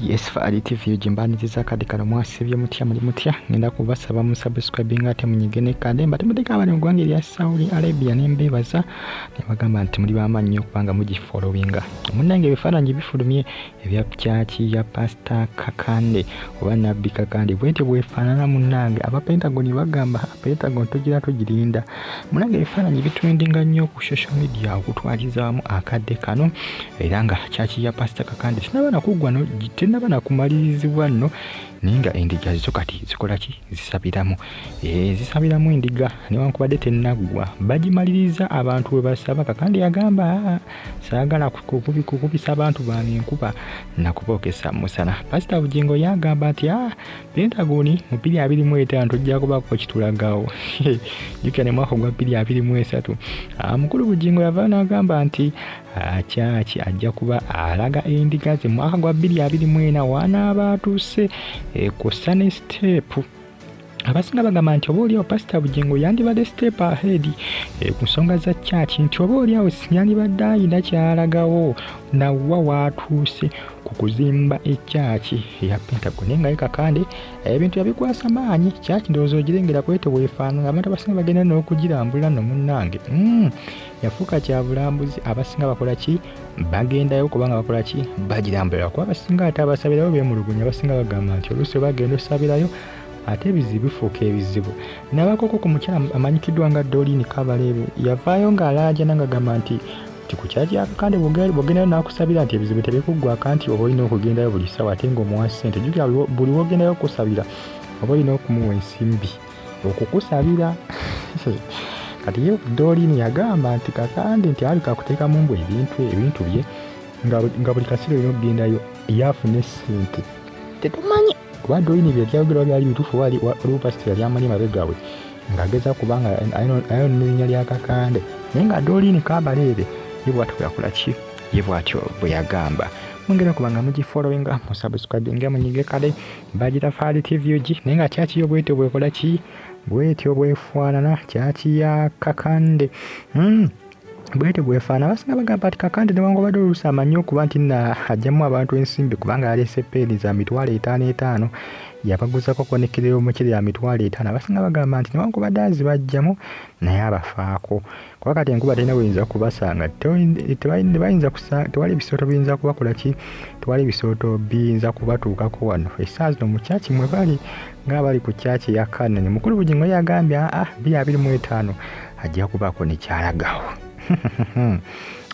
Yes, Faali TV gimbaniriza akadde kano. Mwasibye mutya? Muli mutya? Ngenda kubasaba mu subscribing ate munyige ne kade mbatemuteeka abali mu ggwanga erya Saudi Arabia, ne mbeebaza ne bagamba nti muli b'amaanyi nnyo okubanga mugifollowinga. Munnange, ebifaananyi bifulumye ebya kyaki ya Pasita Kakande oba Nabbi Kakande, bwetyo bwefaanana. Munnange, aba Pentagon bagamba Pentagon tugira tugirinda. Munnange, ebifaananyi bitrendinga nnyo ku social media okutwaliza wamu akadde kano, era nga kyaki ya Pasita Kakande tinaba nakuggwa no, tenaba nakumalirizibwa nno, naye nga endiga zo kati zikola ki? Zisabiramu, zisabiramu endiga newankubadde tennaggwa, bagimaliriza abantu we basaba. Kakande yagamba, "Saagala kukubisa abantu bange enkuba nakubookesa musana." Pasita Bugingo yagamba nti Pentagon mu 2025 tujja kubaako kitulagawo. Jjukira ne mwaka ogwa 2023 mukulu Bugingo yavaayo n'agamba nti kyaki ajja kuba alaga endiga ze mwaka gwa 2024 wanaaba atuuse kussa ne step. Abasinga bagamba nti oba oliawo Pasita Bugingo yandibadde step ahead ku nsonga za kyaki, nti oba oliawo yandibadde ayina kyalagawo nawa waatuuse ku kuzimba ekyaki eya Pentagon. Naye nga ye Kakande ebintu yabikwasa maanyi. Kyaki ndowooza ogirengera kwete bwefaanana. Abantu abasinga bagenda n'okugirambula nno. Munnange, yafuuka kya bulambuzi. Abasinga bakola ki? Bagendayo kubanga bakola ki? Bagirambulira. Kuba abasinga ate abasabirayo beemulugunya. Abasinga bagamba nti oluusi bagenda osabirayo ate ebizibu bifuuka ebizibu. Nabakoko ku mukyala amanyikiddwa nga Doreen Kabareebe yavaayo ng'alaajana ng'agamba nti ku kyaki ya Kakande bw'ogendayo n'akusabira nti ebizibu tebikuggwako, nti oba olina okugendayo buli ssaawa ate ng'omuwa ssente. Jjukira buli w'ogendayo okusabira oba olina okumuwa ensimbi okukusabira. Kati ye Doreen yagamba nti Kakande nti alabika akuteekamu mbu ebintu bye nga buli kaseera olina okugendayo ye afune ssente. Tetumanyi kuba Doreen bye byayogerwa byali bituufu. Waliwo pasita yali amanyi mabega we ng'ageza kubanga ayonona erinnya lya Kakande, naye nga Doreen Kabareebe ye bw'atyo bwe yakola ki, ye bw'atyo bwe yagamba. Mwongere okuba nga mugifollowinga, musubscribinga, munyige kale bagira Faali TV UG. Naye nga kyaki yo bwetyo bwekola ki, bwetyo bwefaanana kyaki ya Kakande. Bwetyo bwefaana. Abasinga bagamba nti Kakande newankubadde oluusi amanyi okuba nti nna ajjamu abantu ensimbi, kubanga yaleese peeni za 5,000 5 yabaguzako konekerera omuceere ya 50,000. Abasinga bagamba nti newankubadde azibajjamu naye abafaako, kuba kati enkuba terina bweyinza kubasanga, tebayinza, tewali bisooto biyinza kubakola ki, tewali bisooto biyinza kubatuukako. Wano essaawa zino mu kyaki mwe bali ng'abali ku kyaki ya Kanani. Mukulu Bugingo yagambye 2025 ajja kubaako nekyalagawo.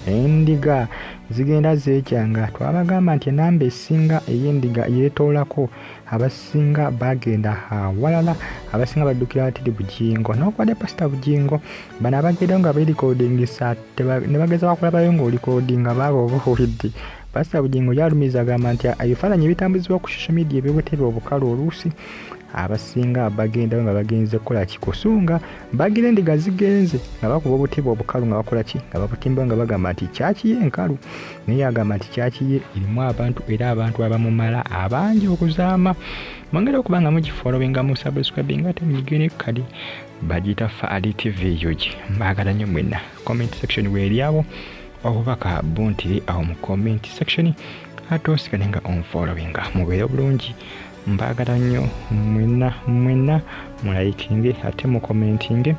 Endiga zigenda zeekyanga. Twabagamba nti enamba esinga ey'endiga yeetoolako, abasinga bagenda awalala, abasinga baddukira tiri Bugingo nokubadde Pasita Bugingo. Bano abagendayo nga beerikodingisa ne bageza bakulabayo ng'olikodinga baaba obuwulidde. Pasita Bugingo yalumiza agamba nti ebifaananyi ebitambuzibwa ku social media eby'obutebe obukalu, oluusi abasinga bagendayo nga bagenze kukola ki? Kusunga. Bagira endiga zigenze nga bakuba obutebe obukalu nga bakola ki? Nga babutimba nga bagamba nti kyaki ye enkalu. Naye agamba nti kyaki ye erimu abantu, era abantu abamumala abangi okuzaama. Mwongere okuba nga mugifollowinga, mu subscribinga ate munyige kadi bagiyita Faali TV UG. Mbaagala nnyo mwenna. Comment section weeryawo obubaka buntiri awo mu comment section, ate osigale nga onfollowinga. Mubeere bulungi, mbaagala nnyo mwenna mwenna. Mulikinge ate mucommentinge,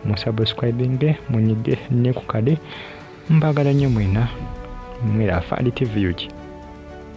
musubscribinge, munyige ne ku kade. Mbaagala nnyo mwenna. Mwera Faali TV UG.